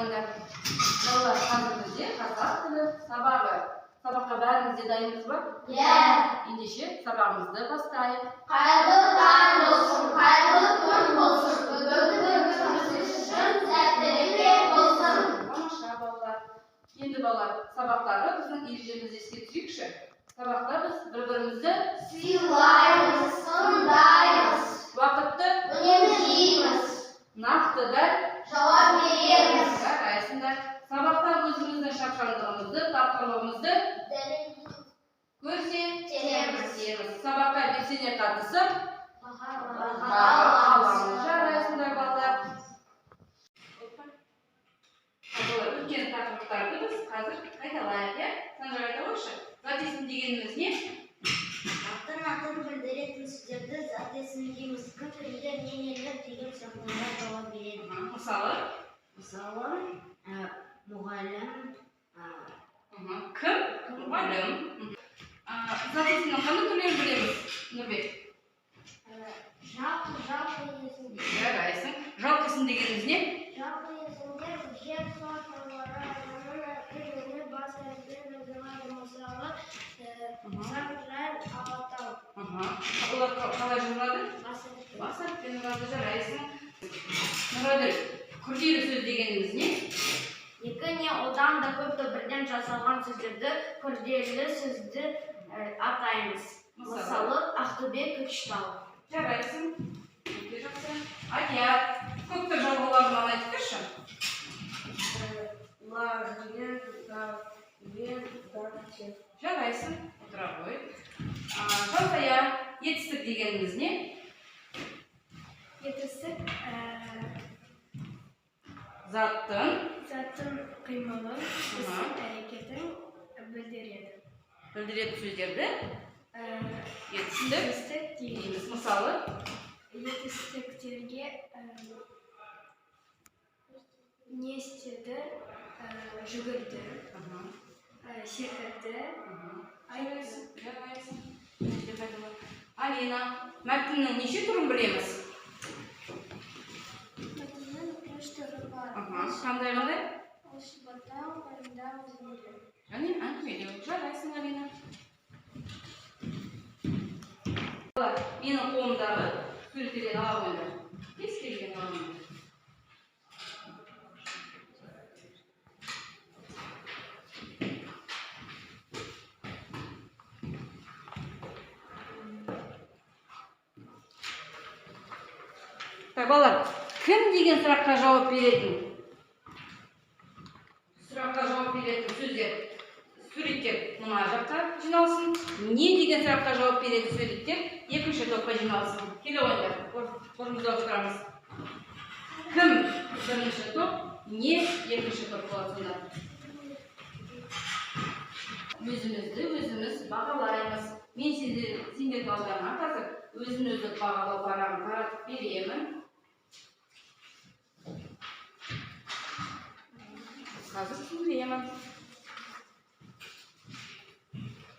Алина. Балалар, қазір бізде қазақ тілі сабағы. Сабаққа бәріміз де дайынбыз ба? Иә. Ендеше сабағымызды бастайық. Қайырлы таң болсын, қайырлы күн болсын, бүгінгі күніміз үшін сәттілік болсын. Тамаша, балалар. Енді, балалар, сабақтағы біздің ережемізді еске түсірейікші. Сабақта біз бір-бірімізді Сыйлаймыз, тыңдаймыз, уақытты үнемдейміз, нақты дәл жауап береміз. Жарайсыңдар. Сабақта өзіміздің шапшаңдығымызды, тапқырлығымызды Дәлелдейміз. көрсетеміз. Сабаққа белсене қатысып, Баға баға аламыз. Жарайсыңдар, балалар. Балалар, өткен тақырыптарды біз қазір қайталайық, иә? Санжар, айта қойшы. Зат есім дегеніміз не? Заттың атын білдіретін сөздерді зат есім дейміз. Кім, кімдер, не, нелер деген сұрақтарға жауап береді. Мысалы, Мысалы, мұғалім, кім? Мұғалім. Зат есімнің қандай түрлерін білеміз, Нұрбек? Жалпы, жалпы есімдер. Жарайсың. Жалпы есім дегеніміз не? Жалпы есімдер жер, су атаулары, адамның аты жөні бас әріппен жазылады. Мысалы, Саржай, Алатау. Олар қалай жазылады? Бас әріппен. Бас әріппен жазылады, жарайсың. Нұрәділ, күрделі сөз дегеніміз не? Екі не одан да көп түбірден жасалған сөздерді күрделі сөзді атаймыз. Мысалы? Мысалы, Ақтөбе, Көкшетау. Жарайсың. Өте жақсы. Адия, көптік жалғауларын айтып берші. Жарайсың. Отыра ғой. Жансая, етістік дегеніміз не? Етістік Заттың заттың қимылын, іс әрекетін білдіреді. білдіретін сөздерді етістік Етістік дейміз. дейміз. Мысалы, Етістіктерге не істеді, жүгірді, секірді, айтты. Жарайсың. Өте қайтала. Алина, мәтіннің неше түрін білеміз? Мәтіннің үш түрі бар. Қандай қандай? Ол сипаттау, пайымдау, бейнелеу. Және әңгімелеу. Жарайсың, Алина. Балалар, менің қолымдағы суреттерден ала қойыңдар. Кез келген ала қойыңдар. Так, балалар, кім деген сұраққа жауап беретін? Сұраққа жауап беретін сөздер, суреттер мына жаққа жиналсын. Не деген сұраққа жауап беретін суреттер екінші топқа жиналсын. Келе қойыңдар, орнымызды ауыстырамыз. Кім бірінші топ, не екінші топ болады сонда. Өзімізді өзіміз бағалаймыз. Мен сендердің алдарыңа қазір өзін өзі бағалау парағын таратып беремін. Қазір түсіндіремін.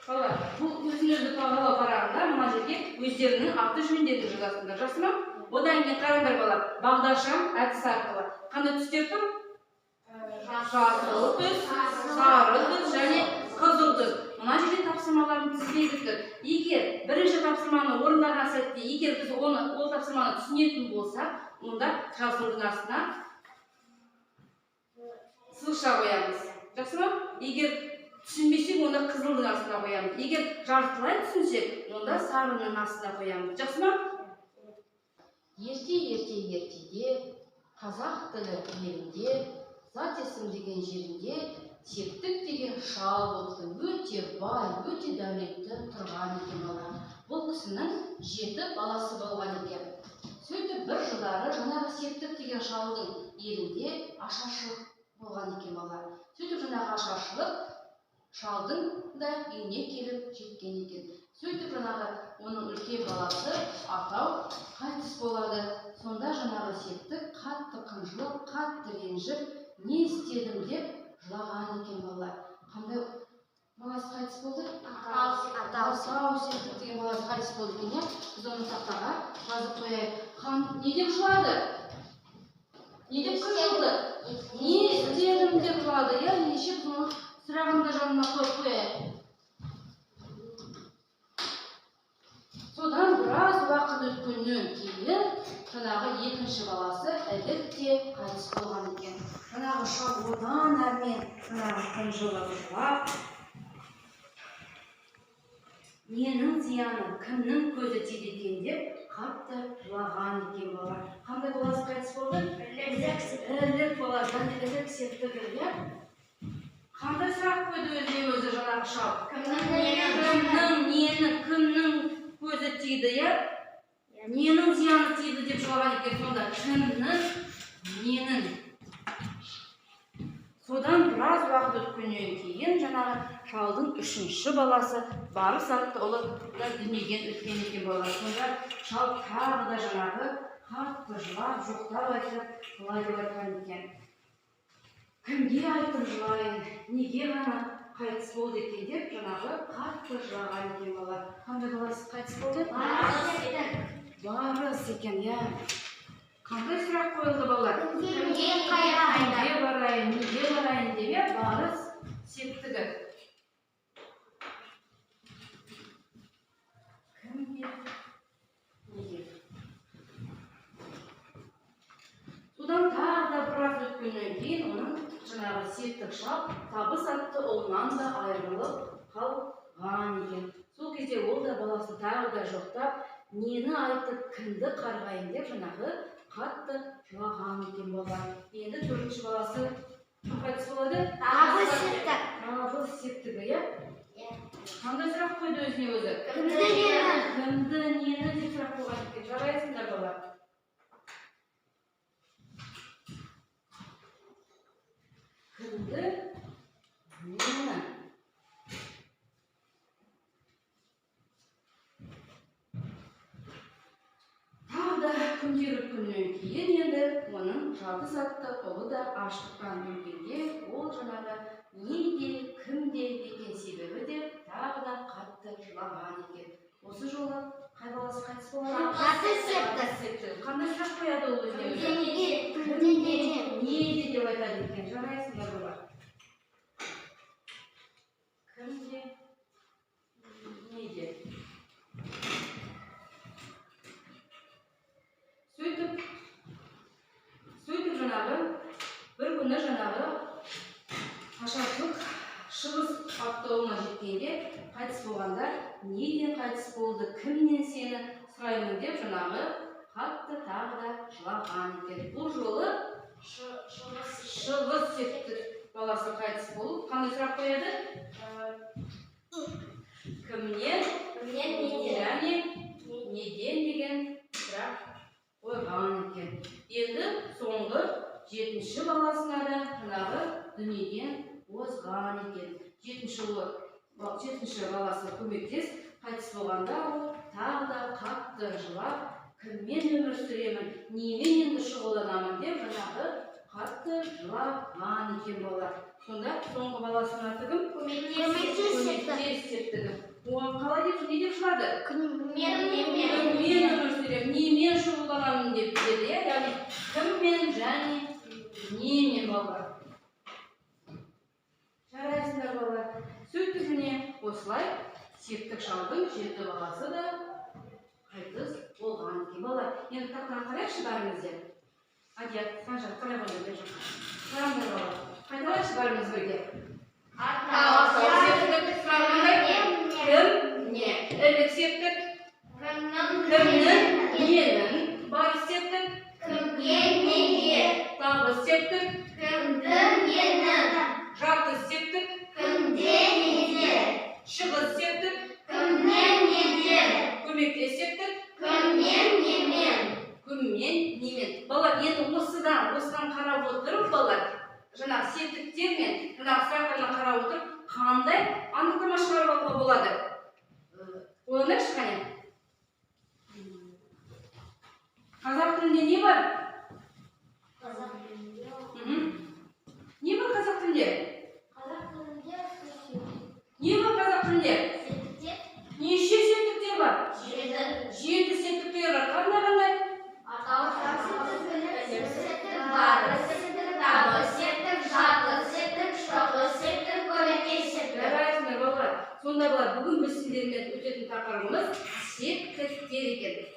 Балалар, бұл өзін өзі бағалау парағында мына жерге өздерінің аты жөндерін жазасыңдар, жақсы ма? Одан кейін қараңдар, балалар, бағдаршам әдісі арқылы қандай түстер тұр? Жасыл түс, сары түс және қызыл түс. Мына жерде тапсырмалардың тізбегі тұр. Егер бірінші тапсырманы орындаған сәтте, егер біз ол тапсырманы түсінетін болсақ, онда жасылдың астына сызықша қоямыз. Жақсы ма? Егер түсінбесек, онда қызылдың астына қоямыз. Егер жартылай түсінсек, онда сарының астына қоямыз. Жақсы ма? Ерте, ерте, ертеде қазақ тілі елінде зат есім деген жерінде Септік деген шал болыпты. Өте бай, өте дәулетті тұрған екен, бала. Бұл кісінің 7 баласы болған екен. Сөйтіп бір жылдары жаңағы Септік деген шалдың елінде ашаршылық болған екен, бала. Сөйтіп жаңағы ашаршылық шалдың да үйіне келіп жеткен екен. Сөйтіп жаңағы оның үлкен баласы Атау қайтыс болады. Сонда жаңағы Септік қатты қынжылып, қатты ренжіп, не істедім деп жылаған екен, балалар. Қандай баласы қайтыс болды? Атау. Атау Септік деген баласы қайтыс болды екен, иә? Біз оны тақтаға жазып қояйық. Хан не деп жылады? Не деп қынжылды? Не істедім деп жылады, иә? Ендеше бұның сұрағын да жанына қойып қояйық. Содан біраз уақыт өткеннен кейін жаңағы екінші баласы Ілік те қайтыс болған екен. Жаңағы шал одан әрмен жаңағы қынжылып жылап, ненің зияны, кімнің көзі тиді екен деп қатты жылаған екен бала. Қандай баласы қайтыс болды? Ілік баласы, ілік септігі, иә? Қандай сұрақ қойды өзіне өзі жаңағы шал? Кімнің нені, кімнің көзі тиді, иә? Ненің зияны тиді деп жылаған екен сонда. Кімнің, ненің? Содан біраз уақыт өткеннен кейін жаңағы шалдың үшінші баласы Барыс атты ұлы да дүниеден өткен екен балалар. Сонда шал тағы да жаңағы қатты жылап, жоқтап айтып, былай деп айтқан екен. Кімге айтып жылайын, неге ғана қайтыс болды екен деп жаңағы қатты жылаған екен бала. Қандай баласы қайтыс болды? Барыс екен, иә. Қандай сұрақ қойылды балалар? Кімге барайын, неге барайын деп, иә, барыс септігі. Кімге, неге? Содан тағы да біраз өткеннен кейін оның жаңағы септік шал Табыс атты ұлынан да айырылып қалған екен. Сол кезде ол да баласын тағы да жоқтап, нені айтып, кімді қарғайын деп жаңағы қатты жылаған екен бала. Енді төртінші баласы кім қайтыс болады? Табыс септігі, иә? Қандай сұрақ қойды өзіне өзі? Кімді, нені деп сұрақ қойған екен. Жарайсыңдар, бала. Кімді, нені? Тағы да күндер өткеннен кейін енді оның Жабыс атты ұлы да аштықтан өлгенде ол жаңағы неде, кімде екен себебі деп тағы да қатты жылаған екен. Осы жолы қай баласы қайтыс болады? Жатыс септігі. Қандай сұрақ қояды ол өзіне өзі? Кімде, неде деп айтады екен. Жарайсыңдар, балалар. Кімде, неде? Сөйтіп жаңағы бір күні жаңағы ашаршылық Шығыс атты ұлына жеткенде қайтыс болғанда неден қайтыс болды, кімнен сені сұраймын деп жаңағы қатты тағы да жылаған екен. Бұл жолы Шығыс септік баласы қайтыс болып, қандай сұрақ қояды? Кімнен, және неден деген сұрақ қойған екен. Енді соңғы жетінші баласына да жаңағы дүниеден озған екен. Жетінші баласы Көмектес қайтыс болғанда ол тағы да қатты жылап, кіммен өмір сүремін, немен енді шұғылданамын деп жаңағы қатты жылаған екен бала. Сонда соңғы баласының аты кім? Көмектес септігі. Оған қалай деп, не деп жылады? Кіммен өмір сүремін, немен шұғылданамын деп деді, иә? Яғни кіммен және немен, балалар. Жарайсыңдар, балалар. Сөйтіп міне осылай септік шалдың жеті баласы да қайтыс болған екен, балалар. Енді тақтаға қарайықшы бәріміз де. Адия, Санжар, қарай қойыңдар, бер жаққа. Қараңдар, балалар. Қайталайықшы бәріміз бірге. Септік сұрағы қандай? Кім, не? Ілік септік. Кімнің, ненің? Барыс септік. Кімге, неге? Табыс септік. Кімді, нені? Жатыс септік. Кімде, неде? Шығыс септік. Кімнен, неден? Көмектес септік. Кіммен, немен? Кіммен, немен? Балалар, енді осыдан қарап отырып, балалар, жаңағы септіктер мен жаңағы сұрақтарына қарап отырып, қандай анықтама шығарып алуға болады? Ойланайықшы, қане. Қазақ тілінде не бар? Не бар қазақ тілінде? Не бар қазақ тілінде? Неше септіктер бар? 7 септіктер бар. Қандай қандай?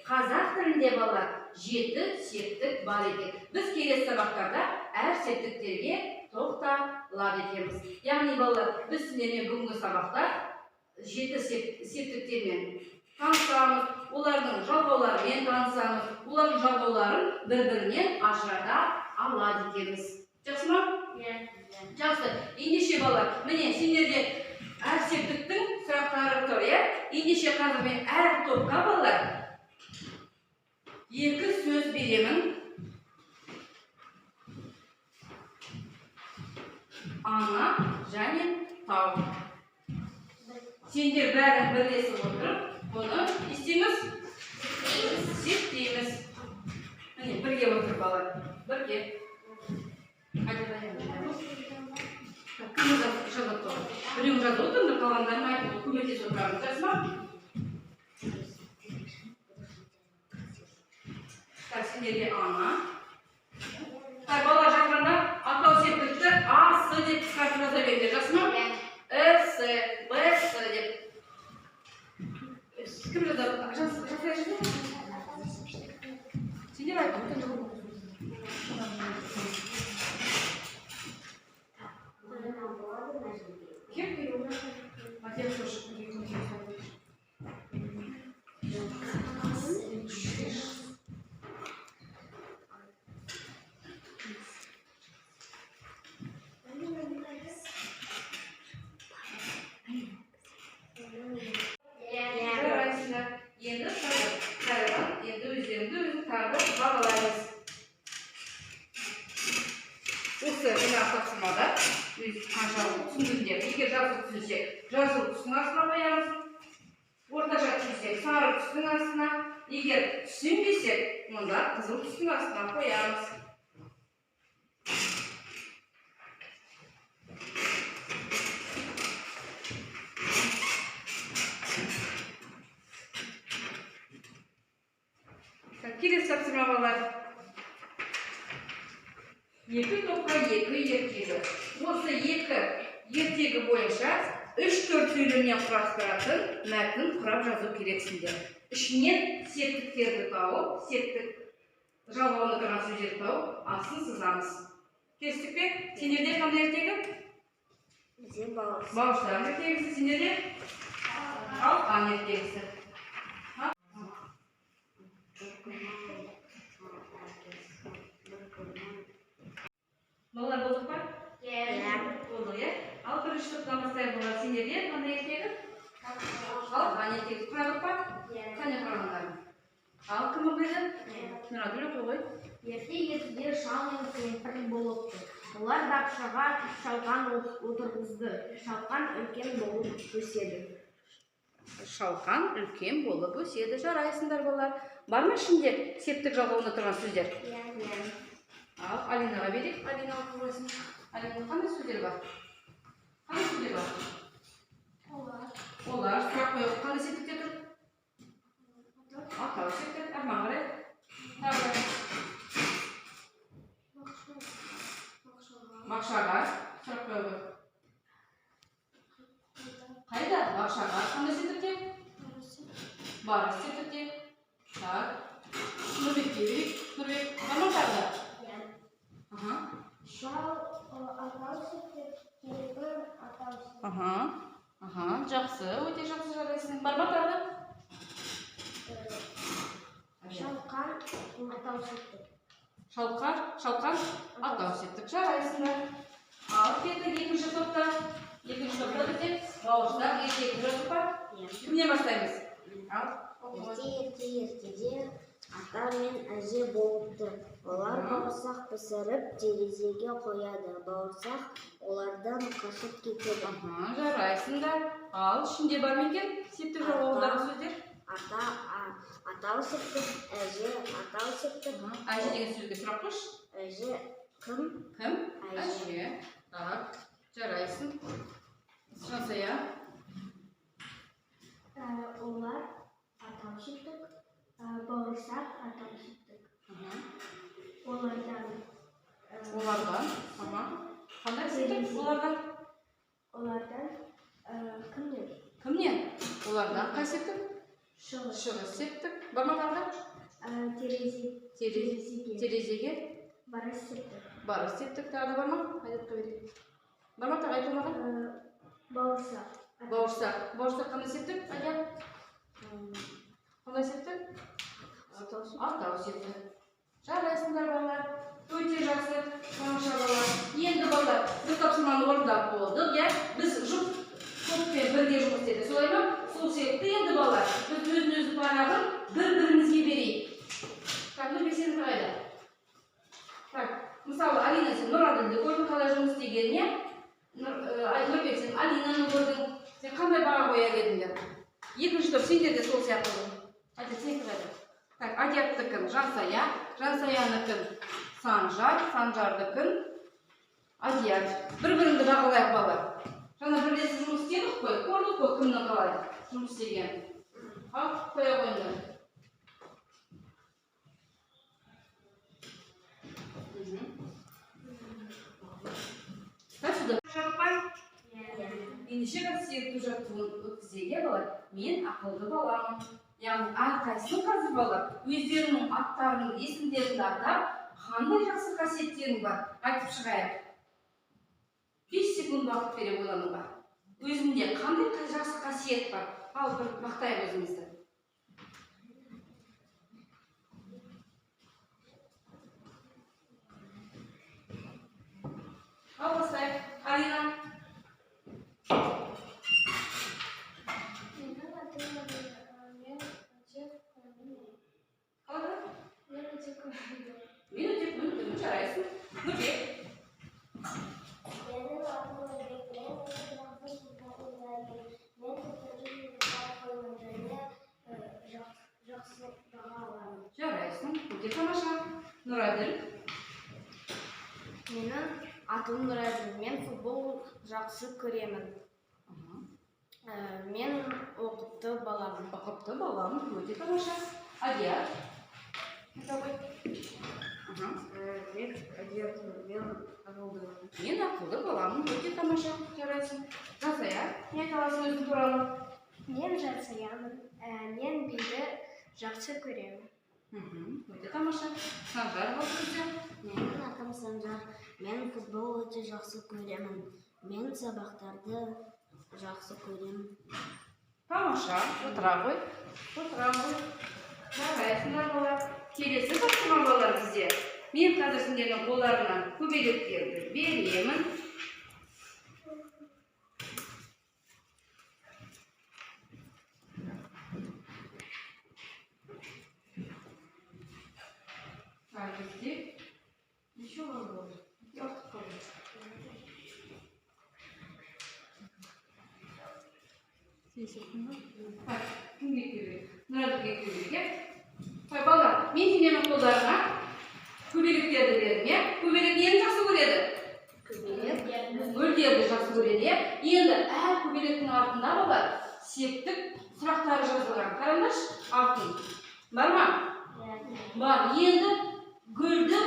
Қазақ тілінде, балалар, 7 септік бар екен. Біз келесі сабақтарда әр септіктерге тоқталады екенбіз. Яғни, балалар, біз сендермен бүгінгі сабақта 7 септіктермен танысамыз, олардың жалғауларымен танысамыз, олардың жалғауларын бір-бірінен ажырата алады екенбіз. Жақсы ма? Жақсы. Ендеше, балалар, міне, сендерде әр септіктің сұрақтары тұр, иә? Ендеше, қазір мен әр топқа, балалар, 2 сөз беремін. Ана және тау. Сендер бәрін бірлесіп отырып, бұны не істейміз? Септейміз. Міне, бірге отырып, балалар, бірге. Так, кім жазады тұр? Біреуің жазып отырыңдар, қалғандарын айтып көмектесіп отырамыз. Жақсы ма? Так, сендерге ана. Так, балалар, жазғанда атау септікті А, С деп қысқартып жаза беріңдер. Жақсы ма? С, Б, С деп. Кім жазады? Жаз, жазайыншы. Сендер айтып отырыңдар. Кім? Матех тоже. Жарайсыңдар. Енді қайрадан енді өздеріңді өзің тағы да бағалаймыз. Осы мына тапсырмада өз қанша түсіндіңдер? Егер жасыл түсінсек, жасыл түстің астына қоямыз. Орташа түсінсек, сары түстің астына. Егер түсінбесек, онда қызыл түстің астына қоямыз. Так, келесі тапсырма, балалар. 2 топқа 2 ертегі. Осы 2 ертегі бойынша 3-4 сөйлемнен құрастыратын мәтін құрап жазу керексіңдер. Ішінен септіктерді тауып, септік жалғауында тұрған сөздерді тауып, астын сызамыз. Келістік пе? Сендерде қандай ертегі? Бізде бауырсақ. Бауырсақ ертегісі. Сендерде? Алқан ертегісі. Балалар, болдық па? Болдық, иә? Ал бірінші топтан бастайық, балалар. Сендерде қандай ертегі? Алқан ертегісі. Құрадық па? Қане, құрағандарың? Ал кім оқиды? Нұрәділ, оқи ғой. Ерте ертеде шал мен кемпір болыпты. Олар бақшаға шалқан отырғызды. Шалқан үлкен болып өседі. Шалқан үлкен болып өседі. Жарайсыңдар, балалар. Бар ма ішінде септік жалғауында тұрған сөздер? Ал Алинаға берейік. Алина оқып қойсын. Алина, қандай сөздер бар? Қандай сөздер бар? Олар. Олар. Сұрақ қойып, қандай септікте тұр? Атау септік. Арман қарай. Тағы да. Бақшаға. Сұрақ қоя ғой. Қайда? Бақшаға. Қандай септікте? Барыс септікте. Так. Нұрбекке берейік. Нұрбек, бар ма тағы да? Аха. Шал атау септік, кемпір атау септік. Аха. Аха, жақсы, өте жақсы, жарайсың. Бар ма тағы да? Шалқан атау септік. Шалқан, шалқан атау септік. Жарайсыңдар. Ал кеттік екінші топта. Екінші топта бізде бауырсақ ертегі жазып па? Кімнен бастаймыз? Ал, оқы ғой. Ерте ерте ертеде ата мен әже болыпты. Олар бауырсақ пісіріп терезеге қояды. Бауырсақ олардан қашып кетеді. Аха, жарайсыңдар. Ал ішінде бар ма екен септік жалғауындағы сөздер? Ата атау септік, әже атау септік. Аха, әже деген сөзге сұрақ қойшы. Әже кім? Кім? Әже. Әже. Так, жарайсың. Жансая. Олар атау септік, бауырсақ атау септік. Олардан Олардан. Аха. Қандай септік? Олардан. Олардан кімнен? Кімнен? Олардан қай септік? Шығыс. Шығыс септік. Бар ма тағы да? Терезе. Терезе. Терезеге. Барыс септік. Барыс септік. Тағы да бар ма? Айтып берейік. Бар ма тағы айтылмаған? Бауырсақ. Бауырсақ. Бауырсақ қандай септік? Айя. Қандай септік? Атау септік. Жарайсыңдар, балалар. Өте жақсы, тамаша, балалар. Енді, балалар, біз тапсырманы орындап болдық, иә? Біз жұп топпен бірге жұмыс істедік, солай ма? Сол себепті енді, балалар, біз өзін өзі парағын бір-бірімізге берейік. Так, Нұрбек, сенікі қайда? Так, мысалы, Алина, сен Нұраділді көрдің қалай жұмыс істегенін, иә? Нұрбек, сен Алинаны көрдің. Сен қандай баға қояр едіңдер? Екінші топ, сендер де сол сияқты. Айта, сенікі қайда? Так, Адияттікін Жансая, Жансаянікін Санжар, Санжардікін Адият. Бір-біріңді бағалайық, балалар. Жаңа бірлесіп жұмыс істедік қой, көрдік қой кімнің қалай жұмыс істегенін. Ал, қоя қойыңдар. Так, сюда. Жаппай. Ендеше қазір жаттығуын өткізейік, иә, балалар? Мен ақылды баламын. Яғни әрқайсының қазір балалар өздерінің аттарын, есімдерін атап, қандай жақсы қасиеттерің бар, айтып шығайық. 5 секунд уақыт беремін ойлануға. Өзімде қандай жақсы қасиет бар? Ал бір мақтайық өзімізді. Ал бастайық. Алина. Менің атым Алина. Мен өте көңілдімін. Қалай? Мен өте көңілдімін. Мен өте көңілдімін, жарайсың. Нұрбек. Менің атым Нұрбек. Мен өте жақсы футбол ойнаймын. Мен топтарды қоймын және жақсы баға аламын. Жарайсың, өте тамаша. Нұраділ. Менің атым Нұраділ. Мен футбол жақсы көремін. Мен ұқыпты баламын. Ұқыпты баламын, өте тамаша. Адият. Мен Адиятпын. Мен ақылдымын. Мен ақылды баламын, өте тамаша. Жарайсың. Жансая, не айта аласың өзің туралы? Мен Жансаямын. Мен биді жақсы көремін. Өте тамаша. Санжар болсын. Менің атым Санжар. Мен футбол өте жақсы көремін. Мен сабақтарды жақсы көремін. Тамаша, отыра ғой. Отыра ғой. Жарайсыңдар, балалар. Келесі тапсырма, балалар, бізде. Мен қазір сендердің қолдарыңа көбелектерді беремін. Так, бізде неше бар болды? Артық қалды. Так, кімге көбелек? Нұраділге көбелек, иә? Так, балалар, мен сендердің қолдарыңа көбелектерді бердім, иә? Көбелек нені жақсы көреді? Көбелек. Гүлдерді жақсы көреді, иә? Енді әр көбелектің артында, балалар, септік сұрақтары жазылған. Қараңдаршы, артын. Бар ма? Бар. Енді гүлді,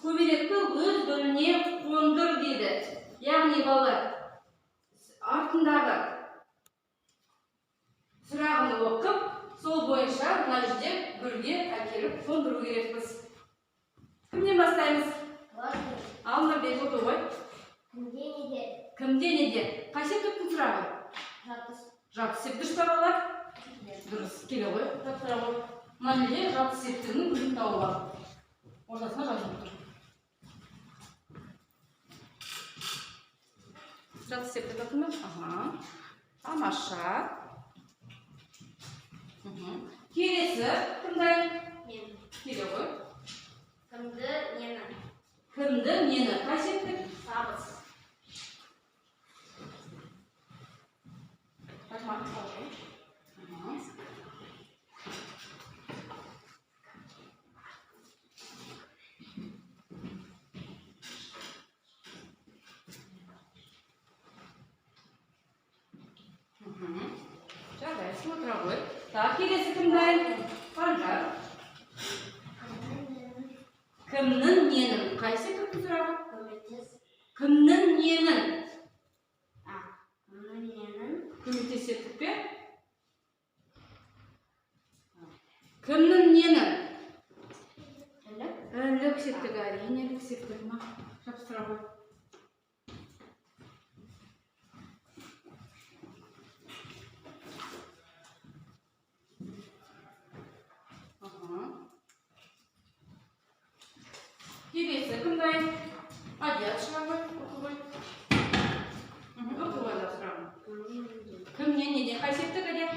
көбелекті өз гүліне қондыр дейді. Яғни, балалар, артындағы сұрағын оқып, сол бойынша мына жерде гүлге әкеліп қондыру керекпіз. Кімнен бастаймыз? Ал, Нұрбек, отыр ғой. Кімде неде? Кімде неде? Қай септіктің сұрағы? Жатыс. Жатыс септік дұрыс па, балалар? Дұрыс. Келе ғой, жаттыра ғой. Мына жерде жатыс септігінің гүлін тауып ал. Ортасына жазылып тұр. Жатыс септік таптың ба? Аха. Тамаша. Келесі кім дайын? Мен. Келе ғой. Кімді нені? Кімді нені? Қай септік? Табыс. Жарайсың, отыра ғой. Так, келесі кім дайын? Санжар. Кімнің ненің? Қай септіктің сұрағы? Көмектес. Кімнің ненің? Кімнің ненің? Көмектес септік пе? Бірлік септігі, әрине, ілік септігі ма? Жабыстыра ғой. Аха. Келесі кім дайын? Адият, шыға ғой, оқы ғой. Оқы ғой да сұрағын. Кімнен, неден? Қай септік, Адият?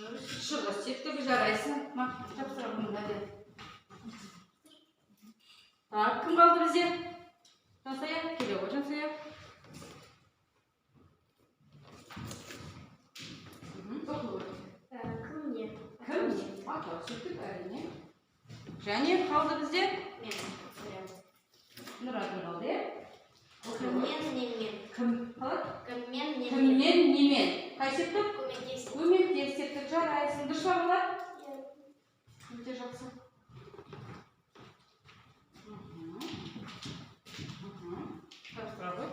Шығыс септігі, жарайсың. Ма, жабыстыра ғой мында, Адият. Так, кім қалды бізде? Жансая, келе ғой, Жансая. Оқы ғой. Кімнен? Кімнен? Атау септік, әрине. Және қалды бізде? Мен. Нұрәділ қалды, иә? Оқы ғой. Кімнен, немен? Кім қалады? Кіммен, немен? Кімнен, немен? Қай септік? Көмектес. Көмектес септік, жарайсың. Дұрыс па, балалар? Өте жақсы. Жабыстыра ғой.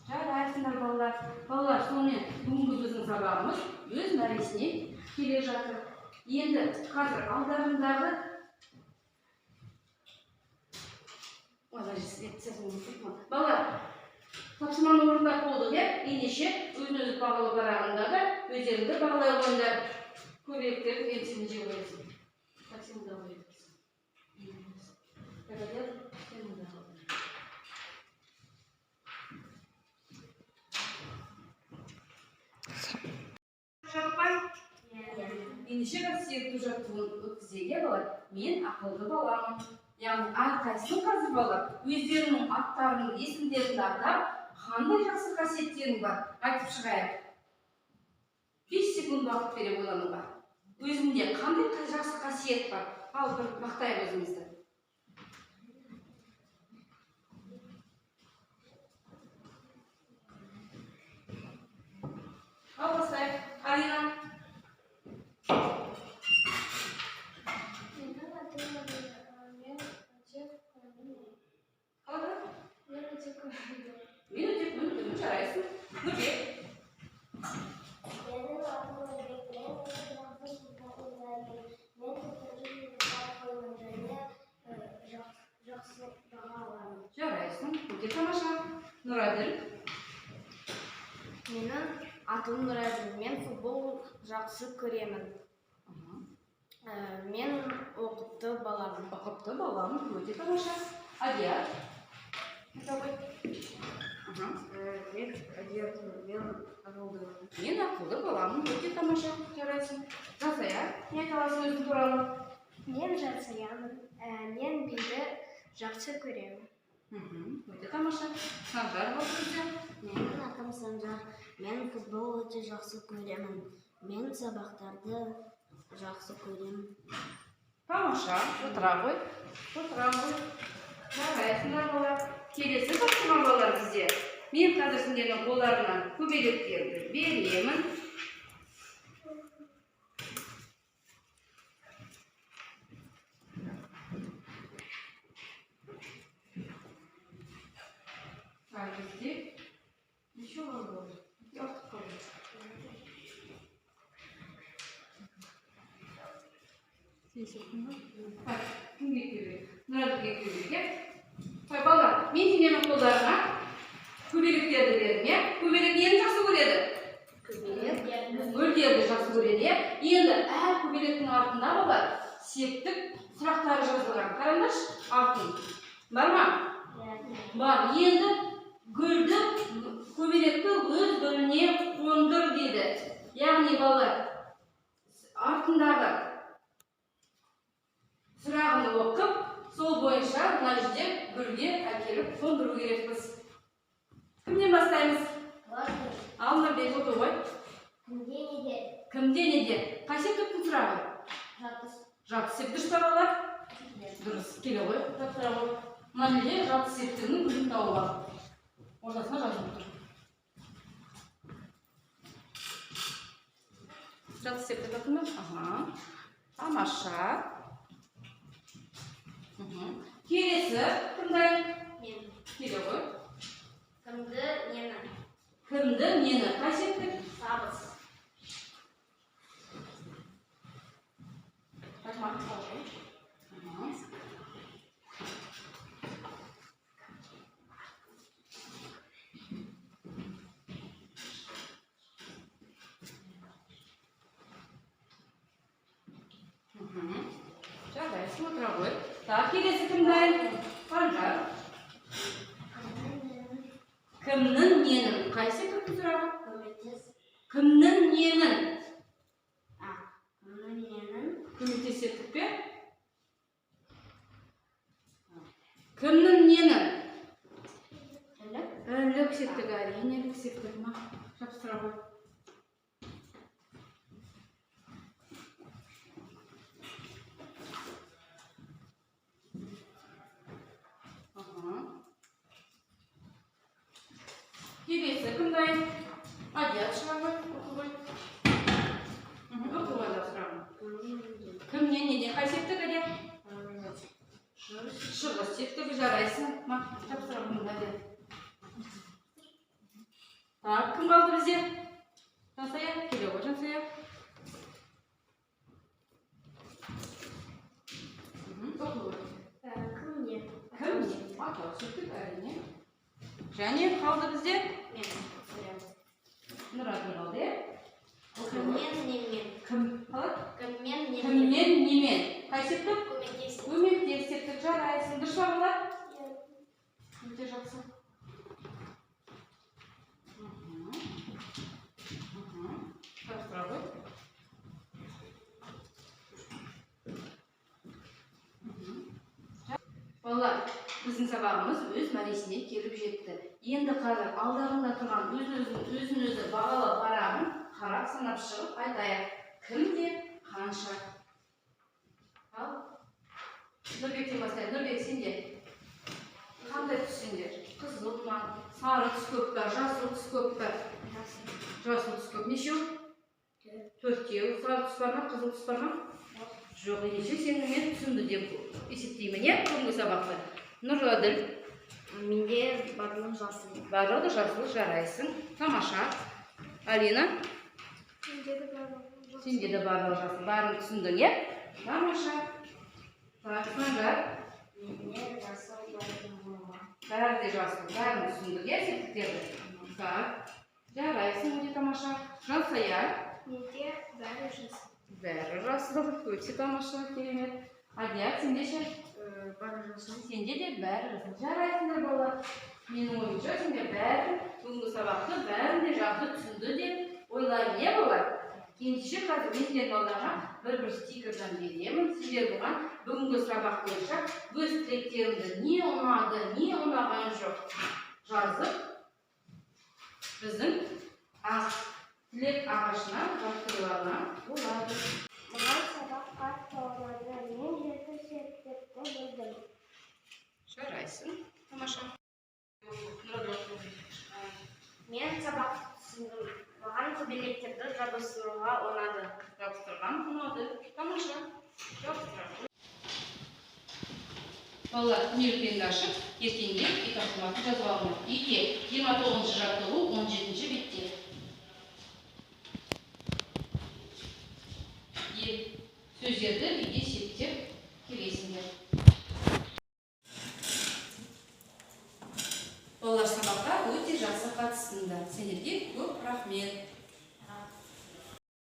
Жарайсыңдар, балалар. Балалар, сонымен бүгінгі біздің сабағымыз өз мәресіне келе жатыр. Енді қазір алдарындағы. Ой, мына жерде сіз. Балалар, тапсырманы орындап болдық, иә? Ендеше өзін өзі бағалау парағында да өздеріңді бағалай қойыңдар. Көбелектерді енді сен жеп қоясың. Так, сен мында қоя бересің. Так, Адият, сен мында қой. Жарықбай? Ендеше қазір секіру жаттығуын өткізейік, иә, балалар? Мен ақылды баламын. Яғни әрқайсының қазір балалар өздерінің аттарын, есімдерін атап, қандай жақсы қасиеттерің бар, айтып шығайық. 5 секунд уақыт беремін ойлануға. Өзімде қандай жақсы қасиет бар? Ал бір мақтайық өзімізді. Ал бастайық. Алина. Менің атым Алина. Мен өте көңілдімін. Қалай? Мен өте көңілдімін. Мен өте көңілдімін, жарайсың. Нұрбек. Менің атым Нұрбек. Мен өте жақсы футбол ойнаймын. Мен төртінші сыныпта оқимын және жақсы баға аламын. Жарайсың, өте тамаша. Нұрәділ. Менің атым Нұрәділ. Мен футбол жақсы көремін. Мен ұқыпты баламын. Ұқыпты баламын, өте тамаша. Адият. Айта ғой. Мен Адият, мен ақылдымын. Мен ақылды баламын, өте тамаша, жарайсың. Жансая, не айта аласың өзің туралы? Мен Жансаямын. Мен биді жақсы көремін. Өте тамаша. Санжар болды бізде. Менің атым Санжар. Мен футбол өте жақсы көремін. Мен сабақтарды жақсы көремін. Тамаша, отыра ғой. Отыра ғой. Жарайсыңдар, балалар. Келесі тапсырма, балалар, бізде. Мен қазір сендердің қолдарыңа көбелектерді беремін. Так, бізде неше бар болды? Артық қалды. Сен сеттің ба? Так, кімге көбелек? Нұрәділге көбелек, иә? Так, балалар, мен сендердің қолдарыңа көбелектерді бердім, иә? Көбелек нені жақсы көреді? Көбелек. Гүлдерді жақсы көреді, иә? Енді әр көбелектің артында, балалар, септік сұрақтары жазылған. Қараңдаршы, артын. Бар ма? Бар. Енді гүлді, көбелекті өз гүліне қондыр дейді. Яғни, балалар, артындағы сұрағын оқып, сол бойынша мына жерде гүлге әкеліп қондыру керекпіз. Кімнен бастаймыз? Ал, Нұрбек, оқы ғой. Кімде, неде? Кімде, неде? Қай септіктің сұрағы? Жатыс. Жатыс сеп, дұрыс па, балалар? Дұрыс, келе ғой, жапсыра ғой. Мына жерде жатыс септігінің гүлін тауып ал. Ортасына жазылып тұр. Жатыс септік таптың ба? Аха. Тамаша. Келесі кім дайын? Мен. Келе ғой. Кімді, нені? Кімді, нені? Қай септік? Табыс. Жарайсың, отыра ғой. Так, келесі кім дайын? Санжар. Кімнің, ненің? Қай септіктің сұрағы? Көмектес. Кімнің, ненің? А, кімнің, ненің? Көмектес септік пе? Кімнің, ненің? Ілік. Ілік септігі, әрине, ілік септігі ма? Жапсыра ғой. Аха. Келесі кім дайын? Адият, шыға ғой, оқы ғой. Оқы ғой да сұрағын. Кімнен, неден? Кімнен, неден? Қай септік, Адият? Шығыс септігі, жарайсың. Ма, жапсыра ғой, Адият. Так, кім қалды бізде? Жансая, келе ғой, Жансая. Оқы ғой. Кімнен? Кім? Атау септік, әрине. Және қалды бізде? Мен. Нұрәділ қалды, иә? Оқы ғой. Кімнен, немен? Кім қалады? Кіммен, немен? Кімнен, немен? Қай септік? Көмектес. Көмектес септік, жарайсың. Дұрыс па, балалар? Өте жақсы. Жапсыра ғой. Балалар, біздің сабағымыз өз мәресіне келіп жетті. Енді қазір алдарында тұрған өз өзін өзін өзі бағалау парағын қарап, санап шығып айтайық. Кімде қанша? Ал, Нұрбектен бастайық. Нұрбек, сенде қандай түс сендер? Қызыл ма? Сары түс көп па? Жасыл түс көп па? Жасыл түс көп. Нешеу? Төртеу. Сары түс бар ма? Қызыл түс бар ма? Жоқ. Ендеше сені мен түсінді деп есептеймін, иә, бүгінгі сабақты. Нұрәділ? Менде барлығы жасыл. Барлығы да жасыл, жарайсың. Тамаша. Алина? Менде де барлығы жасыл. Сенде де барлығы жасыл. Бәрін түсіндің, иә? Тамаша. Так, Санжар? Менде жасыл барлығы. Бәрі де жасыл. Бәрін түсіндік, иә, септіктерді. Так, жарайсың, өте тамаша. Жансая? Менде бәрі жасыл. Бәрі жасыл, өте тамаша, керемет. Адият, сенде ше? Бәрі жасыл. Сенде де бәрі жасыл. Жарайсыңдар, балалар. Менің ойымша, сендер бәрін, бүгінгі сабақты бәрін де жақсы түсінді деп ойлаймын, иә, балалар? Ендеше қазір мен сендердің алдарыңа бір бір стикерден беремін. Сендер бұған бүгінгі сабақ бойынша өз тілектеріңді, не ұнады, не ұнаған жоқ, жазып, біздің ақ тілек ағашына жапсыруларына болады. Маған сабақ қатты ұнады. Мен жеті септікті білдім. Жарайсың, тамаша. Мен сабақты түсіндім. Маған көбелектерді жабыстыруға ұнады. Жабыстырған ұнады, тамаша. Жабыстыра. Балалар, күнделіктеріңді ашып, ертеңге үй тапсырмасын жазып алыңдар. Үйде 29-жаттығу, 17-бетте. Сөздерді үйде септеп келесіңдер. Балалар, сабаққа өте жақсы қатыстыңдар. Сендерге көп рахмет.